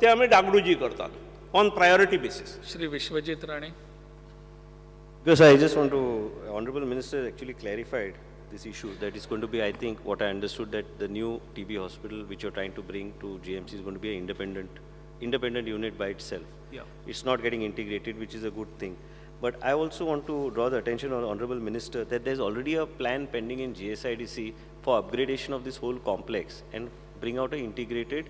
ते आमी डागडुजी करतात on priority basis. Shri Vishwajit Rane. Because I just want to, Honorable Minister actually clarified this issue that is going to be, I think what I understood, that the new TB hospital which you're trying to bring to GMC is going to be an independent unit by itself. Yeah. It's not getting integrated, which is a good thing. But I also want to draw the attention of the Honorable Minister that there's already a plan pending in GSIDC for upgradation of this whole complex and bring out an integrated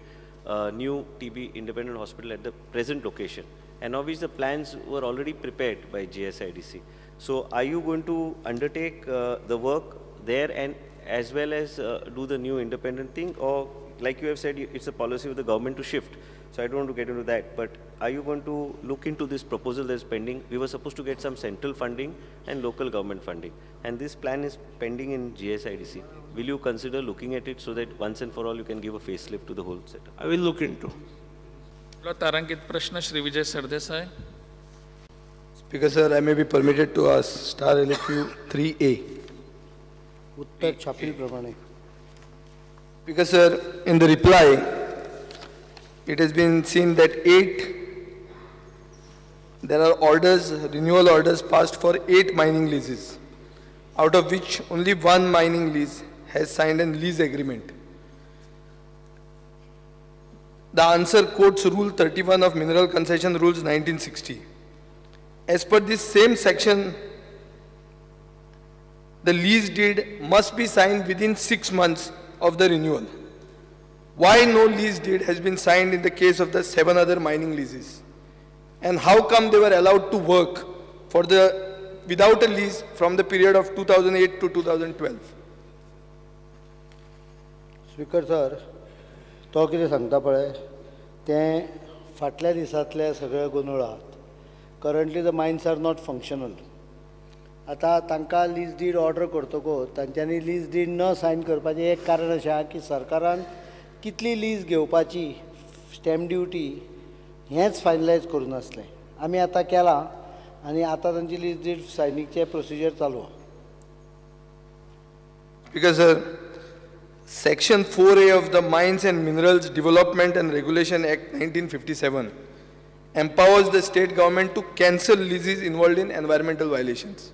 new TB independent hospital at the present location. And obviously the plans were already prepared by GSIDC. So are you going to undertake the work there and as well as do the new independent thing, or like you have said, it's a policy of the government to shift. So I don't want to get into that, but are you going to look into this proposal that's pending? We were supposed to get some central funding and local government funding, and this plan is pending in GSIDC. Will you consider looking at it so that once and for all you can give a facelift to the whole setup? I will look into. तारांकित प्रश्न Shri Vijay Sardesai. Speaker sir, I may be permitted to ask star LAQ 3A. उत्तर छापील प्रमाणे. Speaker sir, in the reply, it has been seen that there are orders, renewal orders passed for 8 mining leases, out of which only 1 mining lease has signed a lease agreement. The answer quotes Rule 31 of Mineral Concession Rules 1960. As per this same section, the lease deed must be signed within 6 months of the renewal. Why no lease deed has been signed in the case of the 7 other mining leases? And how come they were allowed to work for the, without a lease from the period of 2008 to 2012? Speaker sir, तो कितें सांगता पळय तें फाटल्या दिसांतले सगळे गोंदळात. Currently the mines are not functional. आतां तांकां lease did order करतकच तांच्यांनी लीज did न सायन करपाचें एक कारण अशें आहा की सरकारान कितली लीज घेवपाची स्टॅम्प ड्युटी हेंच फायनलायज करूं नासलें. आमी आतां केलां आनी आतां तांची लीज did सायनींगचें प्रोसिजर चालू आहा. Because sir, Section 4A of the Mines and Minerals Development and Regulation Act 1957 empowers the state government to cancel leases involved in environmental violations.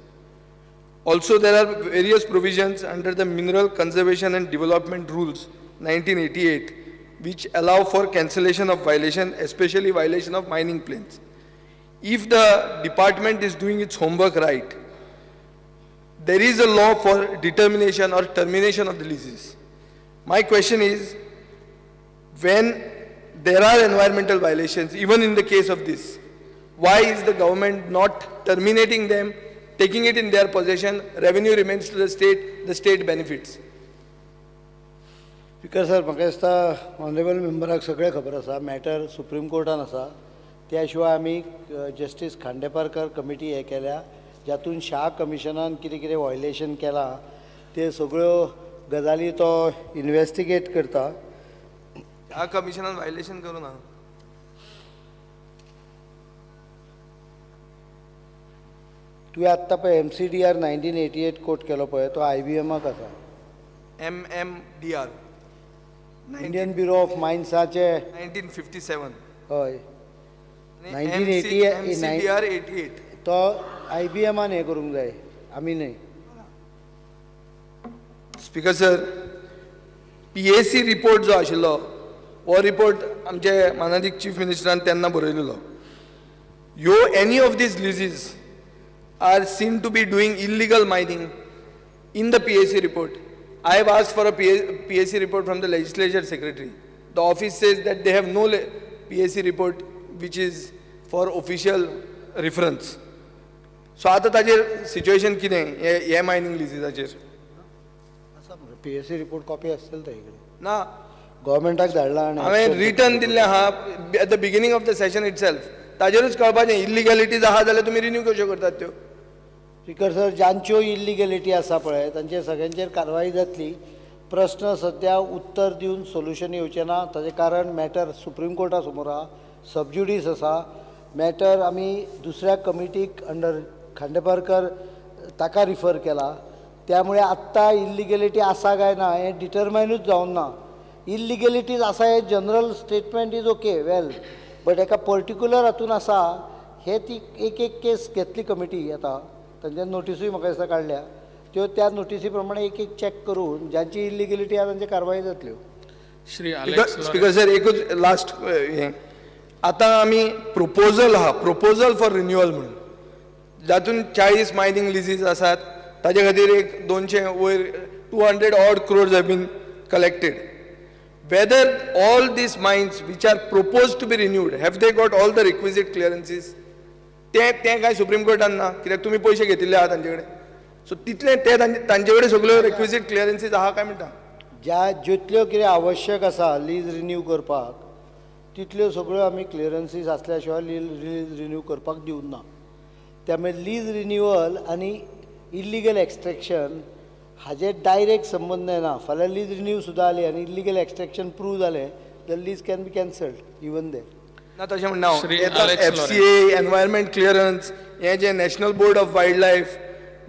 Also, there are various provisions under the Mineral Conservation and Development Rules 1988 which allow for cancellation of violation, especially violation of mining plans. If the department is doing its homework right, there is a law for determination or termination of the leases. My question is, when there are environmental violations, even in the case of this, why is the government not terminating them, taking it in their possession, revenue remains to the state benefits? Speaker sir, म्हाका दिसता honourable मेंबराक सगळें खबर आसा, matter supreme कोर्टान आसा. त्या शिवाय आमी justice Khandeparkar committee हें केल्या, जातून शाह कमिशनान कितें कितें व्हायलेशन केलां ते सगळ्यो गजाली तो इन्वेस्टिगेट करता. ह्या कमिशनान व्हायलेशन करूं ना. तुवें आत्तां पळय MCDR 1988 coat केलो पळय, तो IBMाक आसा. MMDR Indian bureau of मायन्साचे 1957. हय, 1988 MCDR 88 तो IBMान हें करूंक जाय, आमी न्हय. स्पीकर सर, PAC report जो आशिल्लो हो रिपोर्ट आमचे मानादीक चीफ मिनिस्टरान तेन्ना बरयलेलो. ह्यो any of these leases are seen to be doing illegal mining in the PAC report. I have asked for a PAC report from the legislature secretary. The office says that they have no PAC report which is for official reference. So आतां ताजेर situation कितें हे mining लिजीसाचेर? आसा PAC report copy आसतली ताजे कडेन. ना, गव्हर्मेंटाक धाडला. हांवें रिटर्न दिल्लें आहा at the beginning of the session itself. ताजेरूच कळपाचें इल्लिगॅलिटीज आहा जाल्यार तुमी रिन्यू कश्यो करतात त्यो. स्पीकर सर, जांच्यो इल्लिगॅलिटी आसा पळय तांचेर सगळ्यांचेर कारवाई जातली. प्रश्न सद्या उत्तर दिवन सोल्युशन येवचें ना, ताजें कारण मॅटर सुप्रीम कोर्टा समोर आहा, सबज्युडीस आसा. मॅटर आमी दुसऱ्या कमिटीक अंडर खांडेपारकर ताका रिफर केला, त्यामुळे आत्तां इल्लिगॅलिटी आसा काय ना हें डिटरमायनूच जावंक ना. इलिगेलिटीज आसा हे general statement is okay well, but एका पर्टिक्युलर हातून आसा हे ती एक एक केस घेतली कमिटी. आतां तांच्या नोटिसूय म्हाका दिसता काडल्या त्यो, त्या नोटिसी प्रमाणे एक एक चॅक करून ज्यांची इलिगेलिटी आसा तांची कारवाई जातल्यो. श्री Alex speaker sir एकूच लास्ट हें, आतां आमी प्रोपोजल आहा, प्रोपोजल फॉर रिन्युअल म्हणून, जातून 40 मायनींग लिजीज आसात, ताजे खातीर एक 200 वयर 200 odd crores have been collected. Whether all these mines which are proposed to be renewed, have they got all the requisite clearances? तें काय सुप्रीम कोर्टान ना, कित्याक तुमी पयशे घेतिल्ले आहा तांचे कडेन. सो तितलें ते तांचे कडेन सगळ्यो रिक्विजीट क्लियरन्सीज आहा काय म्हणटा. ज्या जितल्यो कितें आवश्यक आसा लीज रिन्यू करपाक तितल्यो सगळ्यो आमी क्लियरन्सीज आसल्या शिवाय लीज रिन्यू करपाक दिवंक ना. त्यामुळे लीज रिन्युअल आनी इल्लिगल एक्स्ट्रॅक्शन हाजे डायरेक्ट संबंद येना. फाल्यां लीज रिन्यू सुद्दां जाली आनी इल्लिगल एक्स्ट्रॅक्शन प्रूव जालें जाल्यार lease can be cancelled even there. ना तशें म्हणना हांव, एफसीए, एनवायरमेंट क्लियरन्स, हें जें national board of wild life,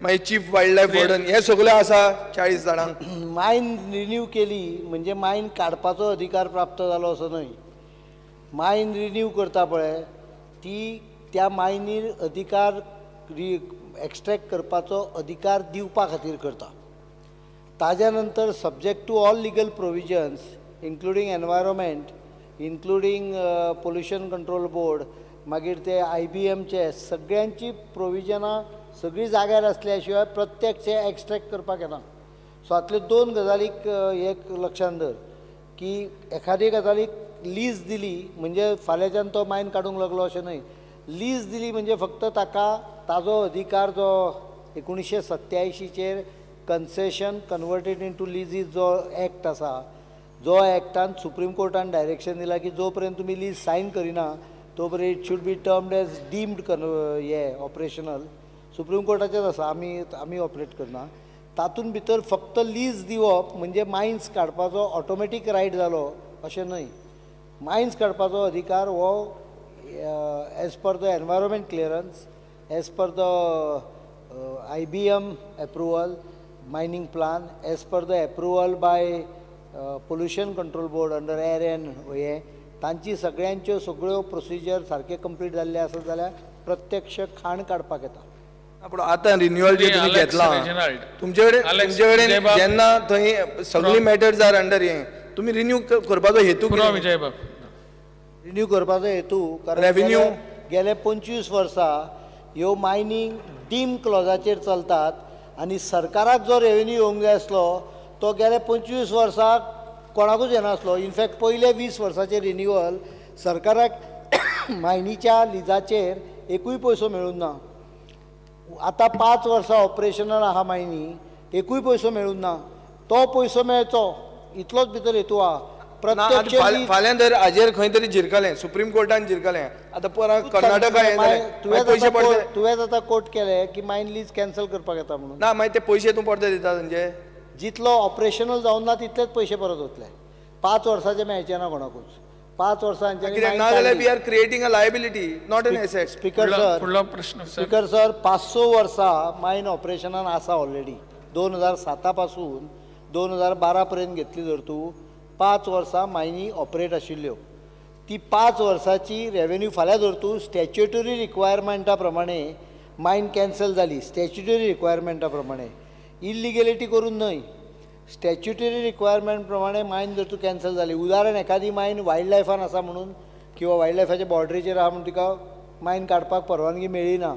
मागीर चीफ वायल्ड लायफ वॉर्डन, हें सगळें आसा 40 जाणांक. मायन रिन्यू केली म्हणजे मायन काडपाचो अधिकार प्राप्त जालो असो न्हय. मायन रिन्यू करता पळय ती त्या मायनीर अधिकार एक्स्ट्रॅक्ट करपाचो अधिकार दिवपा खातीर करता. ताज्या नंतर subject to all legal provisions including environment, including pollution control board, मागीर ते IBMचे सगळ्यांची प्रोविजनां सगळीं जाग्यार आसल्या शिवाय प्रत्यक्ष एक्स्ट्रॅक्ट करपाक येना. सो हातल्यो दोन गजालीक एक लक्षांत धर की एखादी गजालीक लीज दिली म्हणजे फाल्यांच्यान तो मायन काडूंक लागलो अशें न्हय. लीज दिली म्हणजे फक्त ताका ताजो अधिकार जो 1987चेर कन्सेशन कन्वर्टेड इंटू लिजीज जो एक्ट आसा, जो एक्टान सुप्रीम कोर्टान डायरेक्शन दिलां की जो पर्यंत तुमी लीज सायन करिना तो पर्यंत it should be termed as deemed हे ऑपरेशनल. सुप्रीम कोर्टाचेच आसा, आमी ऑपरेट करना. तातूंत भितर फक्त लीज दिवप म्हणजे मायन्स काडपाचो ऑटोमॅटीक रायट जालो अशें न्हय. मायन्स काडपाचो अधिकार हो as per the environment clearance, as per the IBM approval, mining plan, as per the approval by pollution control board under air and हे तांची सगळ्यांच्यो सगळ्यो प्रोसिजर सारके कंप्लीट जाल्ले आसत जाल्यार प्रत्यक्ष खाण काडपाक येता. पूण आतां रिन्युअल जे तुमी घेतलां तुमचे कडेन जेन्ना थंय सगळीं मॅटर्स are under हें तुमी रिन्यू करपाचो हेतू कितें? विजयबाब, रिन्यू करपाचो हेतू कारण रेव्हेन्यू गेले 25 वर्सां ह्यो मायनींग डीम क्लॉजाचेर चलतात आनी सरकाराक जो रेव्हेन्यू येवंक जाय आसलो तो गेले 25 वर्सां कोणाकूच येनासलो. इनफॅक्ट पयले 20 वर्साचे रिन्युअल सरकाराक मायनीच्या लिजाचेर एकूय पयसो मेळूंक ना. आतां 5 वर्सां ऑपरेशनल आहा मायनी, एकूय पयसो मेळूंक ना. तो पयसो मेळचो इतलोच भितर हेतू आहा. प्रत्यक्ष फाल्यां जर हाजेर खंय तरी जिरकलें, सुप्रीम कोर्टान जिरकलें, आतां परत कर्नाटका हें जालें, पयशे पडले. तुवें आतां कोर्ट केलें की मायन लीज कॅन्सल करपाक येता म्हणून. ना मागीर ते पयशे तूं परते दिता तांचे? जितलो ऑपरेशनल जावन ना तितलेच पयशे परत वतले. 5 वर्साचे मेळचे ना कोणाकूच. 5 वर्सां ना जाल्यार we are creating a liability not an asset. Speaker sir, speaker sir, 5-6 वर्सां मायन ऑपरेशनान आसा ऑलरेडी. 2007 पासून 2012 पर्यंत घेतली जर तूं, 5 वर्सां मायनी ऑपरेट आशिल्ल्यो. ती 5 वर्साची रेवेन्यू फाल्यां जर तूं स्टॅच्युटरी रिक्वायरमेंटा प्रमाणे मायन कॅन्सल जाली, स्टॅच्युटरी रिक्वायरमेंटा प्रमाणे, इल्लिगेलिटी करून न्हय, स्टॅच्युटरी रिक्वायरमेंट प्रमाणे मायन जर तूं कॅन्सल जाली. उदाहरण, एखादी मायन वायल्ड लायफान आसा म्हणून किंवा वायल्ड लायफाच्या बॉर्डरीचेर आहा म्हणून तिका मायन काडपाक परवानगी मेळ्ळी ना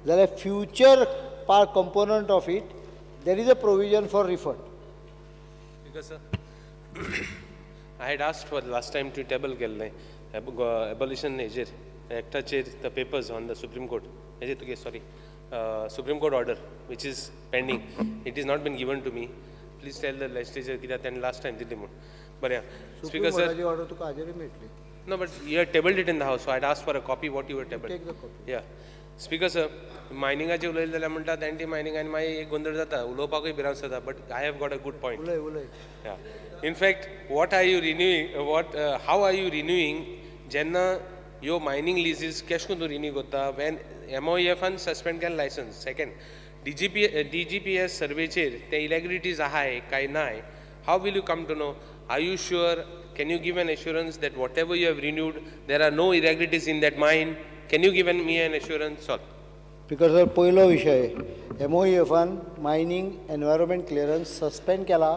जाल्यार future part component of it there is a provision for refund. I had asked for the last time to table केल्लें abolition हेजेर एक्टाचेर the papers on the Supreme Court हेजेर तुगे sorry Supreme Court order which is pending, it is not been given to me. Please tell the legislature कित्याक ताणें last time दिल्ली म्हूण. बरें speaker sir, order तुका हाजेरूय मेळटली. No, but you had tabled it in the house, so I had asked for a copy what you had tabled. Take the copy. Yeah. Speaker sir, मायनिंगाचेर उलयले जाल्यार म्हणटात anti mining आनी मागीर एक गोंदळ जाता, उलोवपाकूय भिरांत जाता. But I have got a good point. उलय उलय. Yeah. In fact, what are you renewing? What how are you renewing? जेन्ना ह्यो मायनिंग लिजीस केश करून तूं रिन्यू करता when MOEF-आन सस्पेंड केलें लायसन्स. सेकंड, DGPS सर्वेचेर ते इलेग्रिटीज आहाय काय नाय, how will you come to know? Are you sure, can you give an assurance that whatever you have renewed there are no irregularities in that mine? Can you give me an assurance? Solve. Speaker sir, पयलो विशय एमओईएफान mining environment clearance suspend केला,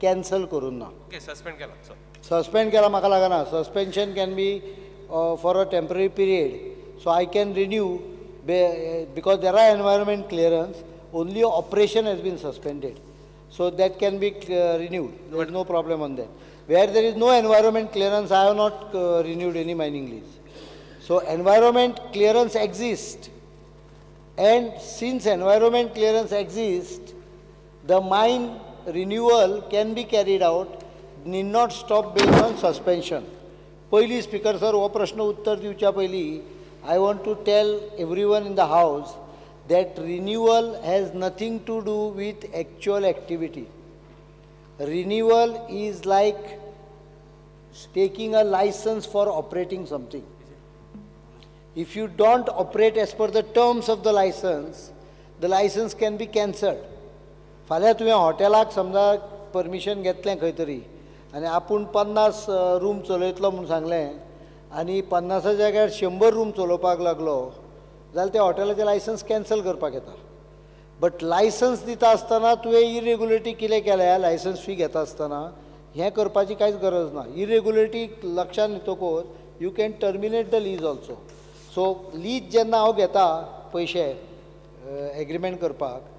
cancel करूंक ना. Okay, suspend केला. Suspend केला म्हाका लागना. Suspension can be for a temporary period, so I can renew because there are environment clearance, only operation has been suspended, so that can be renewed. There is no problem on that. Where there is no environment clearance, I have not renewed any mining lease. So environment clearance exists, and since environment clearance exists, the mine renewal can be carried out, need not stop based on suspension. Payli speaker sir, हो प्रश्न उत्तर दिवच्या पयली I want to tell everyone in the house that renewal has nothing to do with actual activity. Renewal is like taking a license for operating something. If you don't operate as per the terms of the license can be cancelled. फाल्यां तुवें हॉटेलाक समजा permission घेतलें खंय तरी आनी आपूण 50 room चलयतलो म्हूण सांगलें आनी 50 जाग्यार 100 रूम चलोवपाक लागलो जाल्यार त्या हॉटेलाचें लायसन्स कॅन्सल करपाक येता. बट लायसन्स दिता आसतना तुवें इरेग्युलरिटी कितें केल्या लायसन्स फी घेता आसतना हें करपाची कांयच गरज ना. इरेग्युलरिटी लक्षांत येतकूच you can terminate the lease also. So lease जेन्ना हांव घेता पयशे एग्रीमेंट करपाक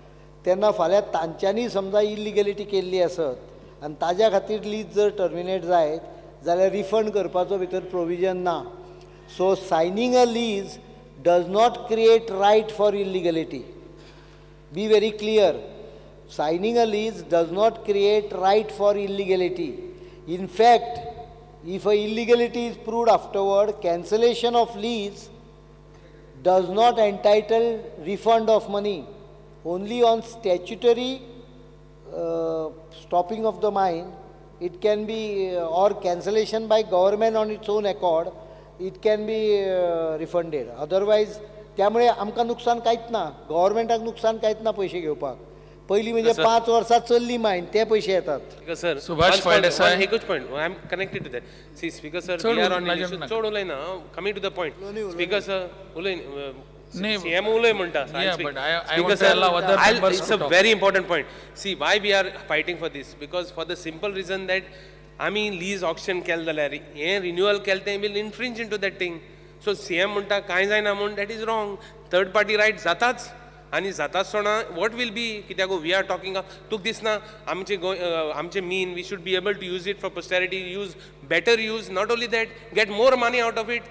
तेन्ना फाल्यां तांच्यांनी समजा इलिगलिटी केल्ली आसत आनी ताज्या खातीर लीज जर टर्मिनेट जायत जाल्यार रिफंड करपाचो भितर प्रोविजन ना. So signing a lease does not create right for illegality. Be very clear, signing a lease does not create right for illegality. In fact, if a illegality is proved afterward, cancellation of lease does not entitle refund of money. Only on statutory stopping of the mine, it can be, or cancellation by government on its own accord, it can be refunded. Otherwise, त्यामुळे आमकां नुकसान कांयच ना, गव्हर्मेंटाक नुकसान कांयच ना पयशे घेवपाक. पयलीं म्हणजे 5 वर्सां चल्ली मायन ते पयशे येतात. सर, सुभाष फळदेसाय, एकूच point, I am connected to that. See speaker sir, we are on issue. चड उलयना, coming to the point. Speaker sir, उलय सीएम उलय म्हणटा. Speaker sir, it's a very important point. See why we are fighting for this, because for the simple reason that आमी lease auction केलें जाल्यार हें renewal केलें तें will infringe into that thing. So CM म्हणटा कांय जायना म्हूण, that is wrong. Third party right जाताच आनी जाताच सोणा what will be, कित्याक we are talking तुका दिसना आमचे गोंय आमचे mean we should be able to use it for posterity use, better use, not only that get more money out of it.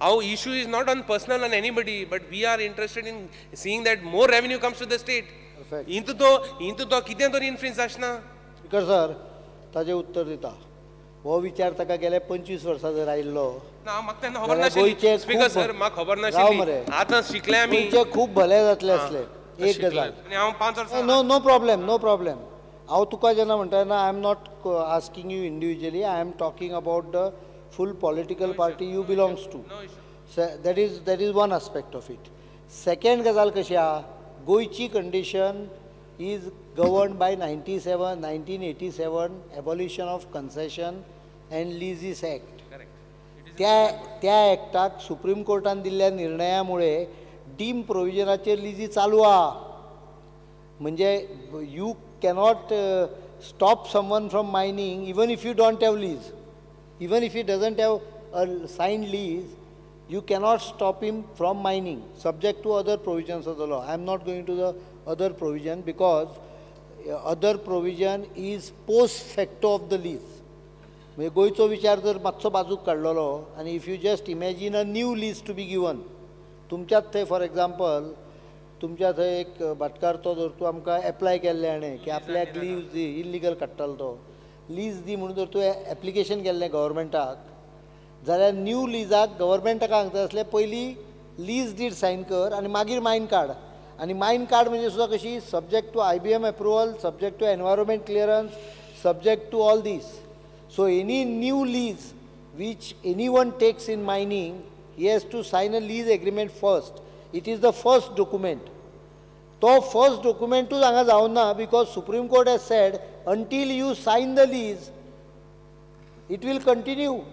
Our issue is not on personal on anybody, but we are interested in seeing that more revenue comes to the state. इंतू तो कितें तरी influence आसना. Speaker sir, ताजें उत्तर दिता. हो विचार ताका गेल्या 25 वर्सां जर आयिल्लो, म्हाका तेन्ना खबर नाशिल्ली. स्पीकर सर, म्हाका खबर नाशिल्ली, आतां शिकले आमी. गोंयचें खूब भलें जातलें आसलें. एक गजाल, हांव 5 वर्सां, no no problem, no problem. हांव तुका जेन्ना म्हणटा तेन्ना I am not asking you individually, I am talking about the full political party you belongs to. That is one aspect of it. Second गजाल कशी आहा, गोंयची condition is governed by 1987 abolition of concession and leases act. त्या एक्टाक supreme कोर्टान दिल्ल्या निर्णया मुळे deem प्रोविजनाचेर लिजी चालू आहा. म्हणजे you cannot stop someone from mining even if you don't have lease, even if he doesn't have a signed lease, you cannot stop him from mining, subject to other provisions of the law. I am not going to the other provision because other provision is post facto of the lease. म्हणजे गोंयचो विचार जर मातसो बाजूक काडलेलो आनी if you just imagine a new lease to be given, तुमच्यात थंय फॉर एग्जाम्पल तुमच्या थंय एक भाटकार तो जर तूं आमकां एप्लाय केल्लें हाणें की आपल्याक लीज दी, इल्लिगल काडटालो तो, लीज दी म्हणून जर तुवें एप्लिकेशन केल्लें गव्हर्मेंटाक जाल्यार न्यू लिजाक गव्हर्मेंटाक सांगता आसलें पयलीं लीज did Sion कर आनी मागीर मायन काड. आनी मायन कार्ड म्हणजे सुद्दां कशी, subject to IBM approval, subject to environment clearance, subject to all these. So any new lease which anyone takes in mining, he has to sign a lease agreement first. It is the first document. तो first डॉक्युमेंटूच हांगा जावना, because Supreme Court has said until you sign the lease It will continue.